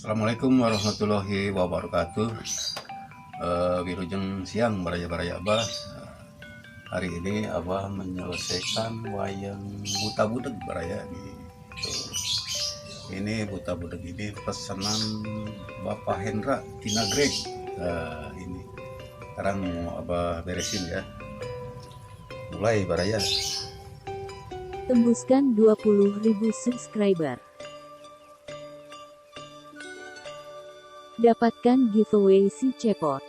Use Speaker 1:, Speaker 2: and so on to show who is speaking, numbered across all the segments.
Speaker 1: Assalamualaikum warahmatullahi wabarakatuh. Wilujeng siang baraya-baraya Abah. Hari ini Abah menyelesaikan wayang buta budeg baraya gitu. Ini buta budeg ini pesanan Bapak Hendra Tinagreg. Ini sekarang mau Abah beresin ya. Mulai baraya.
Speaker 2: Tembuskan 20.000 subscriber. Dapatkan giveaway si cepot.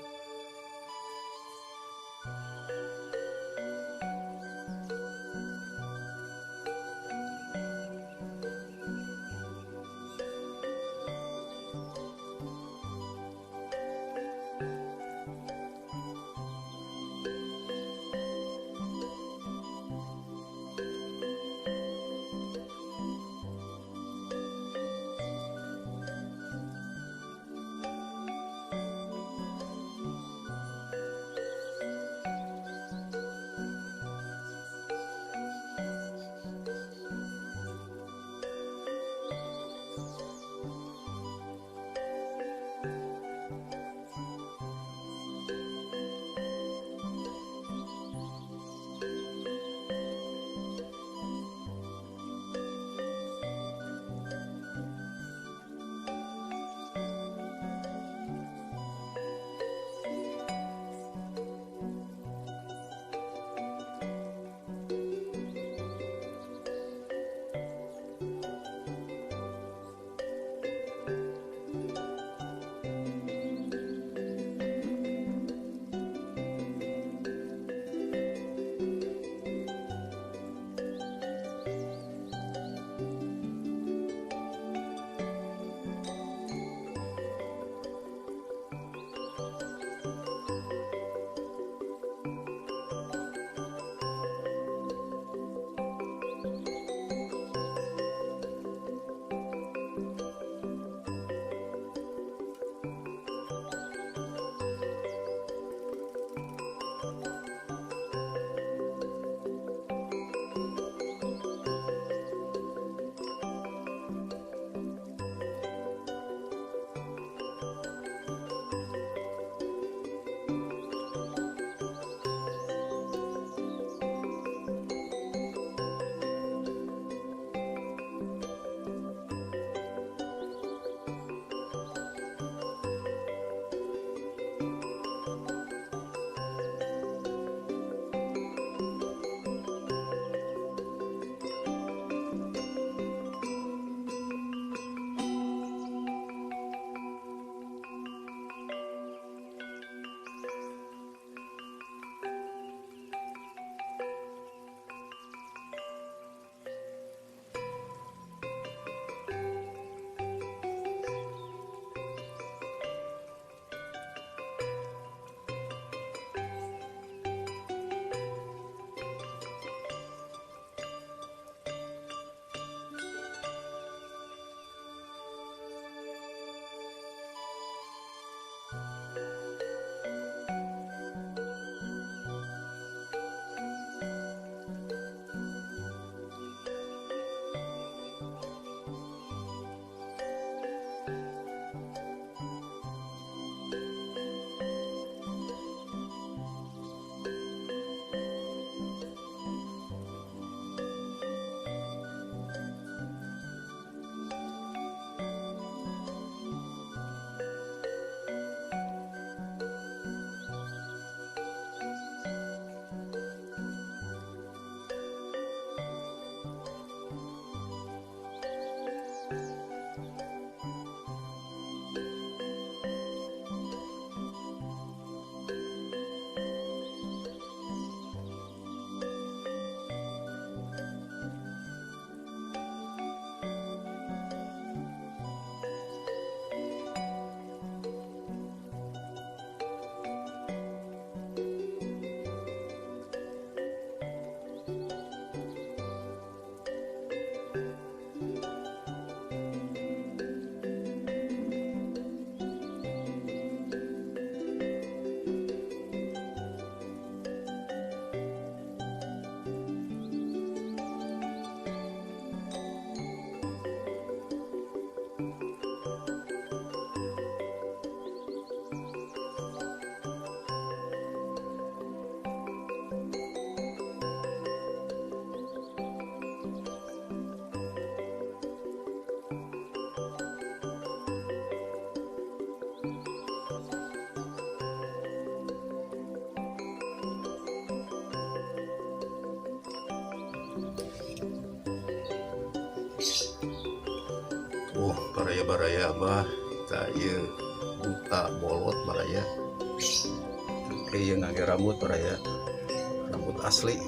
Speaker 1: Oh, baraya-baraya Abah, tah ieu buta bolot baraya. Oke, ieu ngangge rambut baraya. Rambut asli.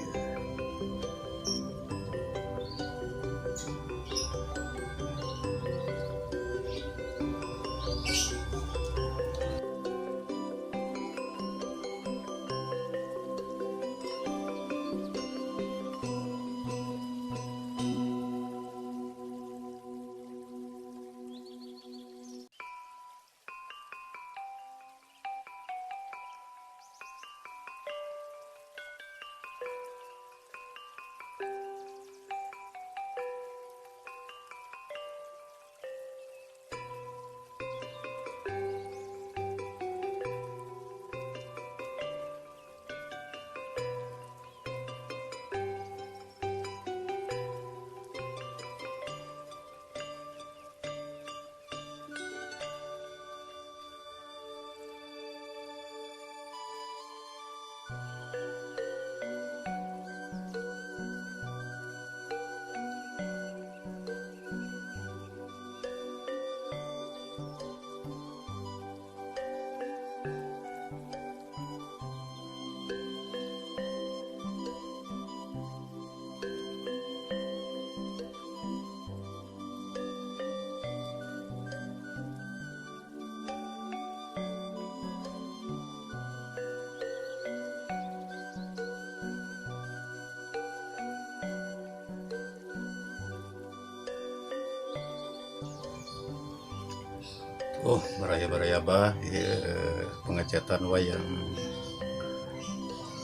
Speaker 1: Oh, baraya-baraya Abah, ieu pengecatan wayang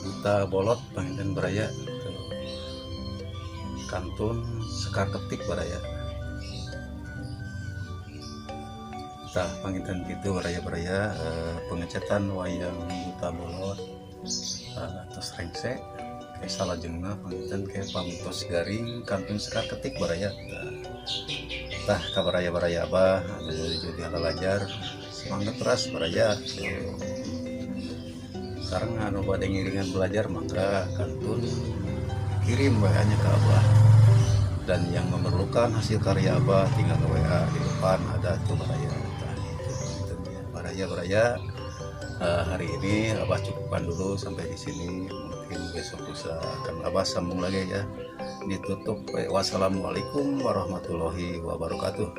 Speaker 1: buta bolot panginten baraya. Tuh. Kantun sekar ketik baraya. Tah panginten kitu baraya-baraya, pengecatan wayang buta bolot atos rengse ke salajengna panginten ke pamutos garing kantun sekar ketik baraya. Tah kabaraya-baraya Abah anu jadi belajar semangat teras baraya. Sareng anu bade ngiringan belajar mangga kantun kirim WA-nya ke Abah. Dan yang memerlukan hasil karya Abah tinggal ke WA di depan ada tuh baraya. Tah itu panginten ya. Baraya-baraya, hari ini Abah cukupkan dulu sampai di sini. Mungkin besok lusa akan Abah sambung lagi ya. Ditutup, wassalamualaikum warahmatullahi wabarakatuh.